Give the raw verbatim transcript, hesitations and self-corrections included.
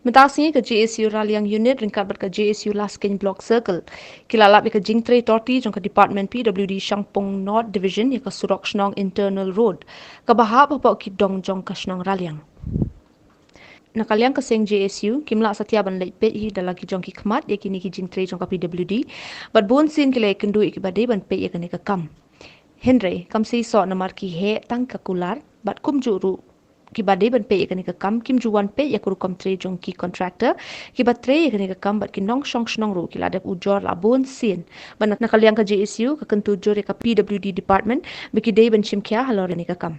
Mynta ka sngi ka JSU Raliang Unit ryngkat bad ka JSU Laskeiñ Block Circle ki la lap ïa ka jingtrei torti jong ka Department PWD Shangpung North Division ïa ka surok shnong Internal Road kaba hap hapoh ki dong jong ka shnong Raliang. Na ka liang ka seng JSU kim lah satia ban leit peit hi da la ki jong ki khmat ïa kine ki jingtrei jong ka PWD bad bunsien ki la ïakynduh ïa kiba dei ban peit ïa kane ka kam. Hynrei kam sei soh namar ki heh tang ka kular bad kumjuh ruh kiba dei ban peit ïa kane ka kam kim ju wan peit ïa ka rukom trei jong ki contractor kiba trei ïa kane ka kam bad ki nongshong shnong ruh ki la dep ujor la bunsien. Bad na ka liang ka JSU ka kyntu jur ïa ka PWD Department ba ki dei ban shim khia halor kane ka kam.